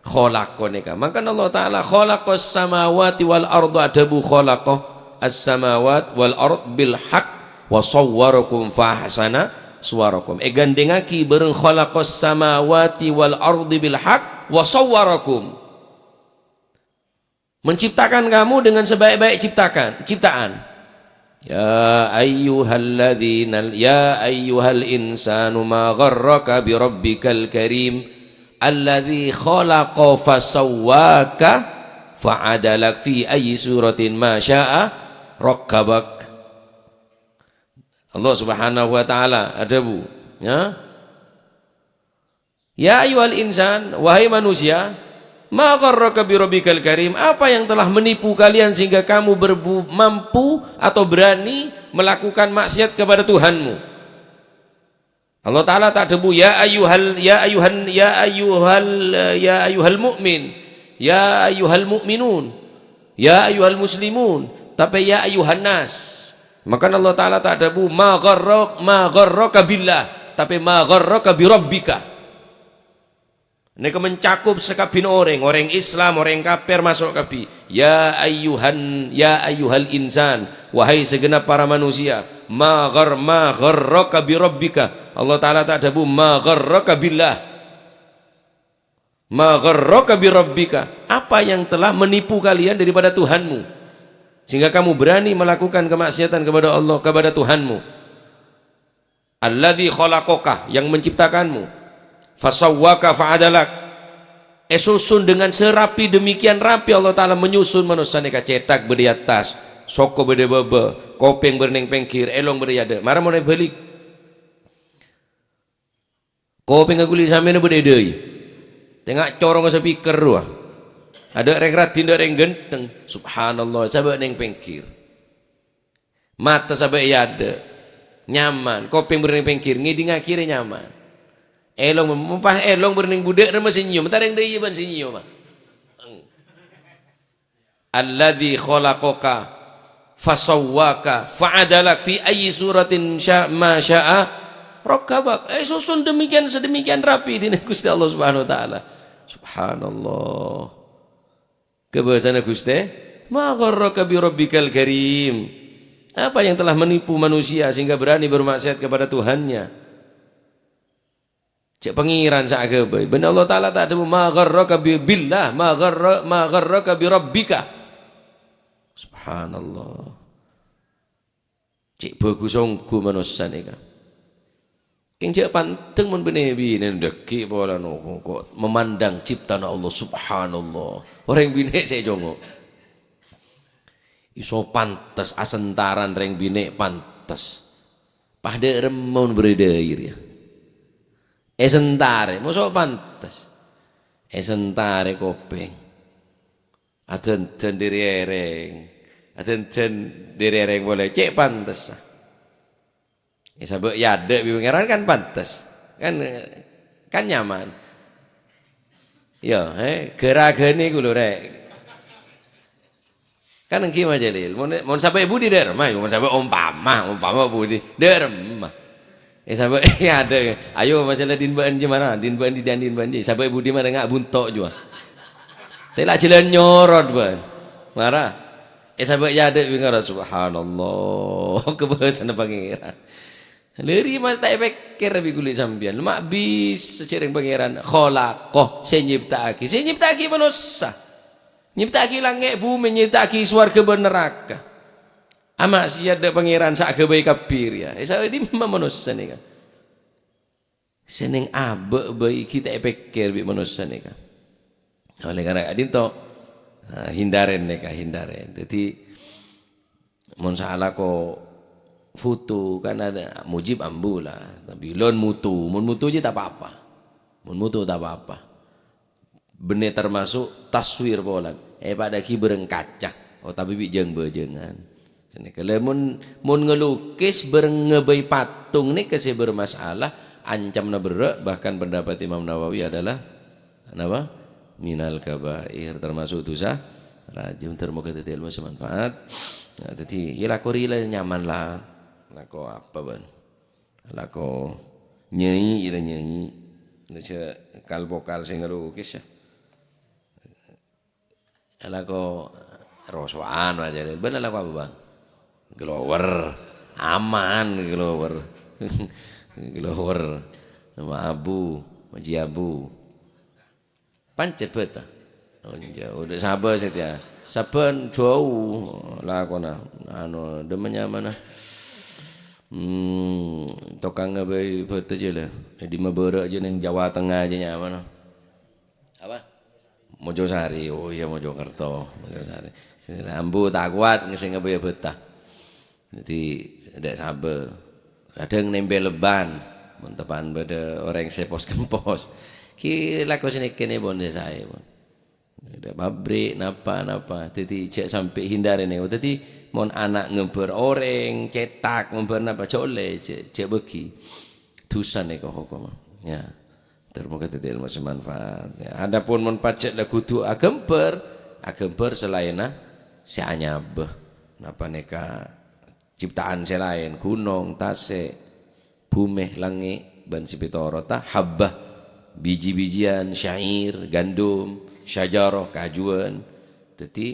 khalaqa nèka. Mangkana Allah Ta'ala khalaqas samawati wal arda, adhâbu khalaqa as-samawat wal ard bil haq wa sawwarakum fa ahsana suwarakum. Èghândhèngaghi bhâreng khalaqas samawati wal ardi bil haq wa sawwarakum. Menciptakan kamu dengan sebaik-baik ciptakan, ciptaan. Ya ayyuhalladzina, ya ayyuhal insanu ma gharraka bi rabbikal karim, alladzi khalaqa fasawwaka fa'adalak fi ayyi suratin ma syaa rakkabak. Allah Subhanahu wa Ta'ala adhâbu, ya. Ya ayyuhal insan, wahai manusia, ma gharraka bi rabbikal karim, apa yang telah menipu kalian sehingga kamu berbu-, mampu atau berani melakukan maksiat kepada Tuhanmu? Allah Ta'ala ta' adhâbu, "Ya ayyuhal, ya ayyuhan, ya ayyuhal, ya ayyuhal mu'min, ya ayyuhal mu'minun, ya ayyuhal muslimun," tapè, "Ya ayyuhan nas." Maka Allah Ta'ala ta' adhâbu, "Ma gharrak-, ma gharraka billah," tapè, "Ma gharraka bi rabbika." Nèka mencakup sakabbhina orèng, orèng Islam, orèng kafir, maso' kabbhi. "Ya ayyuhan, ya ayyuhal insan," wahai segenap para manusia, "ma ghar-, ma gharraka bi rabbika." Allah Ta'ala ta' adhâbu, "Ma gharraka billah." "Ma gharraka bi rabbika." Apa yang telah menipu kalian daripada Tuhanmu, sehingga kamu berani melakukan kemaksiatan kepada Allah, kepada Tuhanmu? "Alladzi khalaqaka," yang menciptakanmu, "fasawwaka fa'adalak." Èsusun dengan serapi demikian rapi, Allah Ta'ala menyusun manossa nèka, cèthak bâdâ è attas, soko bâdâ è bâbâ, kopèng bâdâ neng pèngghir, èlong bâdâ è adâ'. Mara mon èbâlik. Kopèngnga kulâ sampèyan bâdâ è dâi. Tengnga corongnga speaker rowa. Adâ' rèng raddhin, adâ' rèng ghântheng. Subhanallah, sabâ' neng pèngghir. Mata sabâ' è adâ'. Nyaman. Kopèng bâdâ neng pèngghir. Ngèdingngaghi rè nyaman. Èlong, mon pas èlong bâdâ neng budhâk, remma sè nyèyom. Ta' rèng dâiyâ bân sè nyèyom, ah. Alladzi khalaqaka fasawwaka fa'adalak fi ayyi suratin sya-, ma syaa rakkabak. Èsusun demikian, sedemikian rapi dina Gusti Allah Subhanahu wa Ta'ala. Subhanallah. Kebhâsana Ghustè, "Ma gharraka bi rabbikal karim." Apa yang telah menipu manusia sehingga berani bermaksiat kepada Tuhannya? Cè' Pangèran sè aghâbây. Bân Allah Ta'ala ta' adhâbu, "Ma gharraka bi-, billah, ma gharra-, ma gharraka bi rabbika." Subhanallah. Cè' bhâgus ongghu manossa nèka. Kèng jhâ' pandeng mon bânnè binè dhâggi' polana kok memandang ciptana Allah, subhanallah. Orèng binè' sè ècongngo'. Iso pantes asentaran rèng binè' pantes. Pas dâ' remma mon bâdâ è dâi rèya. Èsentarè, moso' pantes. Èsentarè kopèng. Adhândhân dâri èrèng. Adhândhân dâri èrèng polè. Cè' pantessa. Èsabâ' è adâ' bi' Pangèran kan pantes. Kan, kan nyaman. Iyâ, eh, ghârâghâni ghulâ, Rè'. Kan èngghi, Mas Jalil. Mon, mon sabâ' è budi, dâ' remma. Mon sabâ' ompama, ompama budi. Dâ' remma. Eh, sabâ' è adâ'. Ayo, masalah din bâ'ân jâ mara. Din bâ'ân di, din bâ'ân di. Sabâ' è budi mara nga' bunto' jua. Tè la jhâlân nyorot bâ'ân. Mara. Eh, sabâ' è adâ' bi' Pangèran. Subhanallah. Kebhâsana Pangèran. Lâri mas ta' èpèkkèr bi' ghuli sampèyan. Ma' bisa jhâreng Pangèran. Khalaqa, sè nyipta'aghi. Sè nyipta'aghi manossa. Nyipta'aghi langngè' bhumè, nyipta'aghi sowarghâ bân naraka. Amaksiyat dâ' Pangèran sè aghâbây kabbhi rèya. È sa'dimma manossa nèka. Sè neng abâ' bhâi ghi' ta' èpèkkèr bi' manossa nèka. Oleh karena ka'dinto, ah, hindarèn nèka, hindarèn. Dhâddhi, mon sè alako foto kan adâ' mujib ambu la, tapè lon muto, mon muto jiyâ ta' pa-apa. Mon muto ta' pa-apa. Bânnè tamaso' taswir polana. Èpadâ'aghi bârâng kaca, otabâ bi' jâng-bâjângan. Sanèka. Lha mon, mon ngelukis bârâng ngabây patung nèka sè bermasalah, ancamna berrâ', bahkan pendapat Imam Nawawi adalah, napa? Minal kabair, termasuk dosa rajim. Ter-, moga dhâddhi ilmu sè manfaat. Nah, dhâddhi, yâ lako rila nyaman la. Lako apa, bân? Lako nyai, ila nyai. Aja kal-bokal sè ngelukis, yâ. Lako roso'an aja. Bân lako apa, Bang? Glower. Aman, glower. Glower. Ma'abu, majiabu. Pancet bhâta. Oh, iya, udah sabar saja. Saban jauh lakona. anu, dâmma nyamana. Hmm, tokang ngabâi bhâtâ jâ la. È dimma bârâ' jâ neng Jawa Tengah jâ nyamana. Apa? Mojosari. Oh iya, Mojokerto. Mojosari. Ambu ta' kowat sè ngabâi bhâtâ. Dhâddhi, dâ' sabâ. Kadhâng nèmpèl ban. Mon teppan bâdâ orèng sè pos-kempos. Ki lako sanèka nèka pon sè saè, pon. Ada pabrik, napa-napa. Dhâddhi, jhâ' sampè' hindari nèko. Dhâddhi, mon ana' ngembhâr orèng, cètak, ngembhâr napa, jhâ' ollè, jhâ', jhâ' bâgi. Dhusa nèko hokomma. Ya. Ter moga dhâddhi èlmo sè manfaat. Ya. Adapun mon pajhât la kodhu aghembhâr, aghembhâr salaènna sè anyabâ. Napa nèka ciptaan sè laèn, ghunong, tasè', bhumè, langngè', bân sè pètorotta, habbah, biji-bijian, syair, gandum, syajarah, kajuwân. Dhâddhi,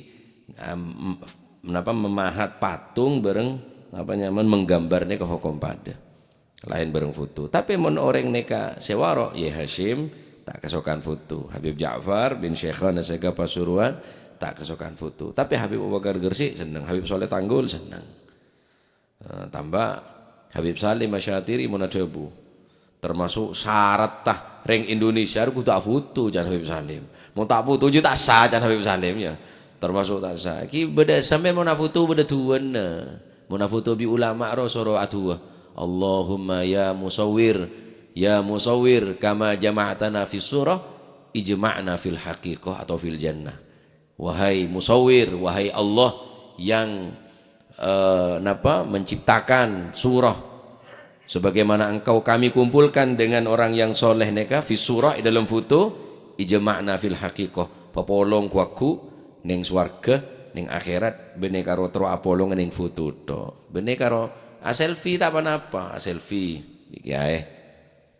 am, napa, memahat patung bâreng, apa nyamana, menggambar nèka hokom padâ. Laèn bâreng foto. Tapè mon orèng nèka sè waro', yè Hasyim, ta' kasokan foto. Habib Ja'far bin Syaikhana Sega Pasuruan, ta' kasokan foto. Tapè Habib Abu Bakar Gresik senneng, Habib Soleh Tanggul senneng. Eh, tamba Habib Salim Asyatiri mon adhâbu. Termasuk syarat ta, rèng Indonesia kodhu afoto can Habib Salim. Mon ta' foto jâ ta' sah can Habib Salim, ya. Termasuk ta' sah. Ki bâdâ sampèyan mon afoto bâdâ duwâna. Mon afoto bi' ulama ro soro adu'a. Allahumma ya musawwir, ya musawwir kama jama'tana fis surah, ijma'na fil haqiqah atau fil jannah. Wahai Musawwir, wahai Allah yang, eh, napa, menciptakan surah, sebagaimana Engkau kami kumpulkan dengan orang yang soleh nèka, fi surah, di dalam foto, ijma'na fil haqiqah, papolong ghu-lagghu neng sowarga, neng akhirat, bânnè karo terro apolong neng foto tok. Bânnè karo a-selfie ta' pa-napa, a-selfie. Iki aè.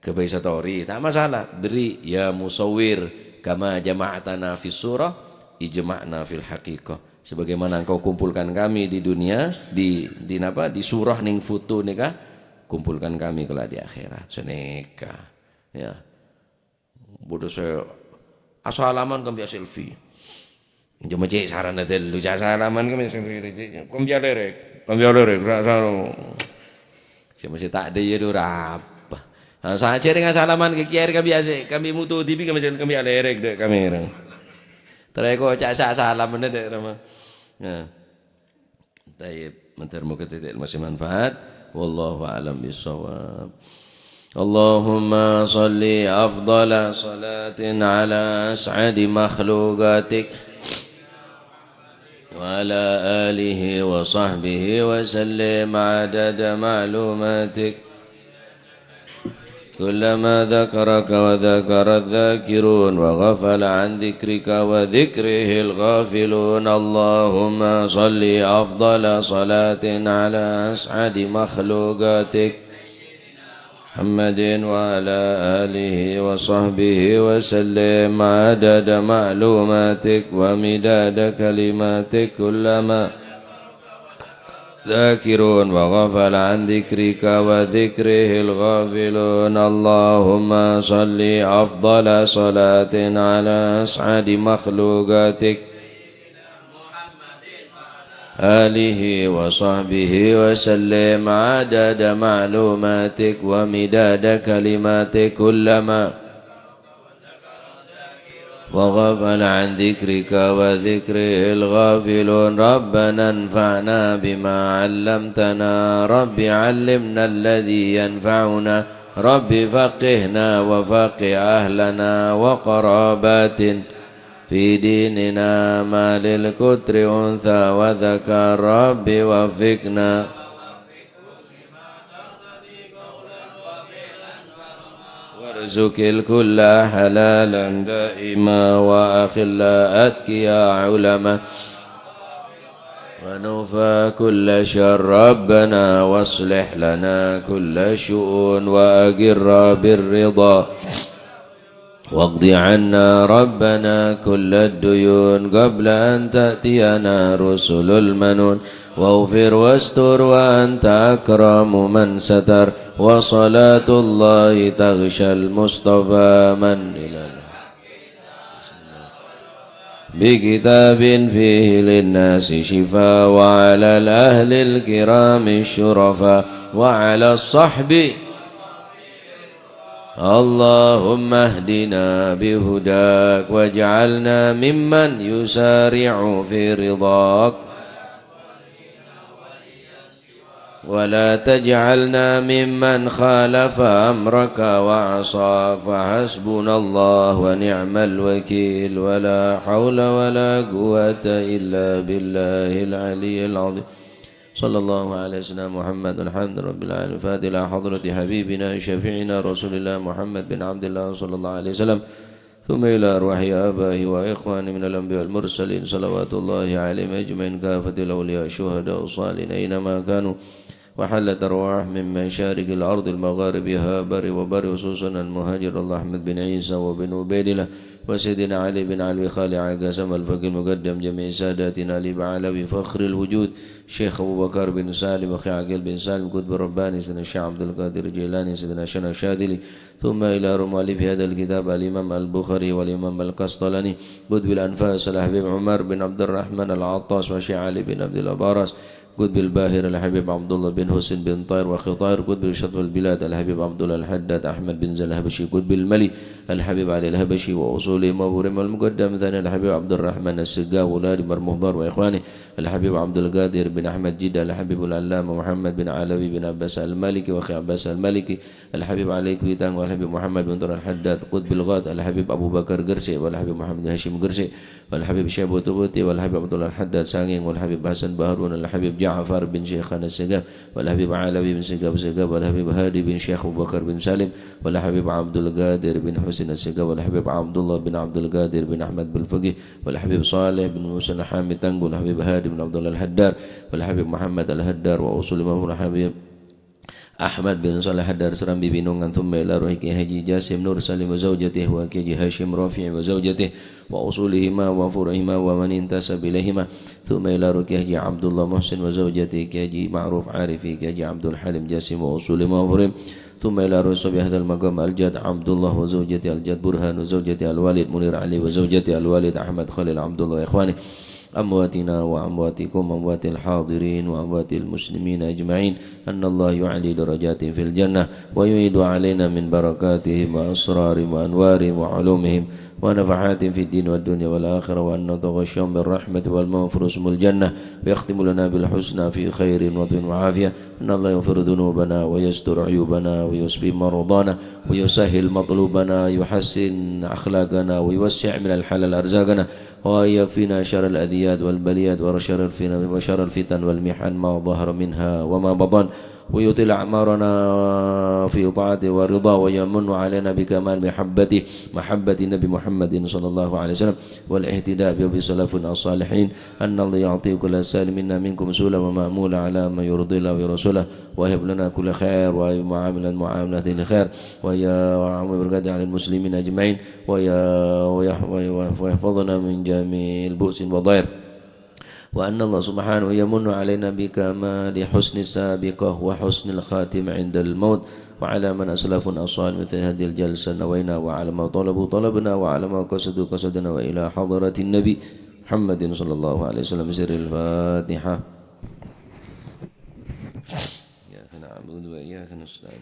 Ghâbây story, ta' masalah. Berri', "Ya Musawwir, kama jama'tana fis surah, ijma'na fil haqiqah." Sebagaimana engkau kumpulkan kami di dunia, di, di napa, di surah neng foto nèka, kumpulkan kami kelak di akhirat. Sanèka. Ya. Bâdâ sè asalaman kambhi selfie. Coma cè' sarana tello, cè' salaman kami sing rere, cè'. Kami alerek, kami alerek, ra-, ra-, sè mesti ta' dâ' iyâ dhu rapa. Nah, sajjhâ rèng asalaman kè kiyaè kami asè', kami muto dibi' kami, kami alerek dâ' kami rèng. Terro èkoca' sè asalaman dâ' rama. Nah. Tayyib, mandhâr moga dhâddhi ilmu sè manfaat. Wallahu a'lam bissawab. Allahumma shalli afdhala shalatin ala as'adi makhluqatik wa ala alihi wa sahbihi wa sallim adada ma'lumatik. كلما ذكرك وذكر الذاكرون وغفل عن ذكرك وذكره الغافلون. اللهم صل أفضل صلاة على أسعد مخلوقاتك محمد وعلى آله وصحبه وسلم عدد معلوماتك ومداد كلماتك كلما ذاكرون وغفل عن ذكرك وذكره الغافلون. اللهم صل أفضل صلاة على أسعد مخلوقاتك آله وصحبه وسلم عدد معلوماتك ومداد كلماتك كلما وغفل عن ذكرك وذكره الغافلون. ربنا انفعنا بما علمتنا. رب علمنا الذي ينفعنا. رب فقهنا وفقه أهلنا وقراباتنا في ديننا ما للكتر أنثى وذكر. رب وفقنا وارزق الكل حلالا دائما وأخلاء أتقياء علماء ونوفى كل شر. ربنا واصلح لنا كل شؤون وأقر بالرضا واقض عنا ربنا كل الديون قبل أن تأتينا رسل المنون. واغفر واستر وأنت أكرم من ستر. وصلاة الله تغشى المصطفى من إلى بكتاب فيه للناس شفاء، وعلى الأهل الكرام الشرفاء، وعلى الصحب. اللهم اهدنا بهداك، واجعلنا ممن يسارع في رضاك. ولا تجعلنا ممن خالف أمرك وعصاك، فحسبنا الله ونعم الوكيل، ولا حول ولا قوة إلا بالله العلي العظيم. صلى الله على سيدنا محمد، والحمد لله رب العالمين. الفاتحة إلى حضرة حبيبنا شفيعنا رسول الله محمد بن عبد الله صلى الله عليه وسلم. ثم إلى أرواح آبائه وإخوانه من الأنبياء والمرسلين، صلوات الله عليهم أجمعين، كافة الأولياء، الشهداء، الصالحين، أينما كانوا، وحلت أرواحهم من مشارق الأرض لمغاربها، بر وبر، خصوصا المهاجر الله أحمد بن عيسى وبن عبيد الله، وسيدنا علي بن علوي، خالي عقاسم، الفقيه المقدم جميع ساداتنا، علي بعلوي، فخر الوجود، شيخ أبو بكر بن سالم، أخي عقيل بن سالم، قطب الرباني، سيدنا الشيخ عبد القادر الجيلاني، سيدنا الشيخ الشاذلي، ثم إلى روح مؤلف هذا الكتاب الإمام البخاري والإمام القسطلاني، قطب الأنفاس الحبيب عمر بن عبد الرحمن العطاس والشيخ علي بن عبد الله باراس، قطب الباهر الحبيب عبد الله بن حسين بن طاهر وأخي طاهر، قطب شطب البلاد الحبيب عبد الله الحداد أحمد بن زيد الحبشي، قطب الملي الحبيب علي الحبشي وأصولهم وفروعهم، المقدم ثاني الحبيب عبد الرحمن السقاف وأولاده مرمضار وإخوانه، الحبيب عبد القادر بن أحمد جدة، الحبيب العلامة محمد بن علوي بن عباس المالكي وأخي عباس المالكي، الحبيب علي كويتانغ والحبيب محمد بن طاهر الحداد، قطب الغوث الحبيب أبو بكر قرسي والحبيب محمد هاشم قرسي، والحبيب شيخ بوتي بوتي والحبيب عبد الله الحداد سانغينغ والحبيب حسن بهارون، الحبيب جعفر بن شيخان السقاف، والحبيب علوي بن سقاف السقاف، والحبيب هادي بن شيخ أبو بكر بن سالم، والحبيب عبد القادر بن حسين السقاف، والحبيب عبد الله بن عبد القادر بن أحمد بالفقيه، والحبيب صالح بن موسى الحامي تانغو، والحبيب هادي بن عبد الله الحدار، والحبيب محمد الحدار وأصولهم، والحبيب أحمد بن صالح الحدار سرامبي بنونغان، ثم إلى روح كي حاجي جاسم نور سالم وزوجته، وكي حاجي هاشم رافع وزوجته، وأصولهما وفروعهما ومن انتسب إليهما، ثم إلى روح كي حاجي عبد الله محسن وزوجته، كي حاجي معروف عارفي، كي حاجي عبد الحليم جاسم وأصولهما وفروعهما، ثم إلى روح صاحب هذا المقام الجد عبد الله وزوجته، الجد برهان وزوجته، الوالد منير علي وزوجته، الوالد أحمد خليل عبد الله وإخوانه، أمواتنا وأمواتكم، أموات الحاضرين وأموات المسلمين أجمعين، أن الله يعلي درجاتهم في الجنة، ويعيد علينا من بركاتهم وأسرارهم وأنوارهم وعلومهم ونفحاتهم في الدين والدنيا والآخرة، وأن نتغشاهم بالرحمة والمغفرة ثم الجنة، ويختم لنا بالحسنى في خير وطب وعافية، أن الله يغفر ذنوبنا ويستر عيوبنا ويشفي مرضانا ويسهل مطلوبنا ويحسن أخلاقنا ويوسع من الحلال أرزاقنا، وأن يكفينا شر الأذيات والبليات وشر الفن-، وشر الفتن والمحن ما ظهر منها وما بطن، ويطيل أعمارنا في طاعته ورضاه، ويمن علينا بكمال محبته، محبة النبي محمد صلى الله عليه وسلم، والاهتداء به وبسلفنا الصالحين، أن الله يعطي كل سائل منا منكم سؤلا ومأمولا على ما يرضي الله ورسوله، ويهب لنا كل خير، ويعاملنا معاملة الخير، ويعم بركاته على المسلمين أجمعين، ويا-، ويح-، ويح-، ويحفظنا من جميع البؤس والضير. وأن الله سبحانه يمن علينا بكمال حسن السابقة وحسن الخاتمة عند الموت، وعلى من أسلفنا الصالح مثل هذه الجلسة نوينا، وعلى ما طلبوا طلبنا، وعلى ما قصدوا قصدنا، وإلى حضرة النبي محمد صلى الله عليه وسلم. سر الفاتحة. إياك نعبد وإياك نستعين.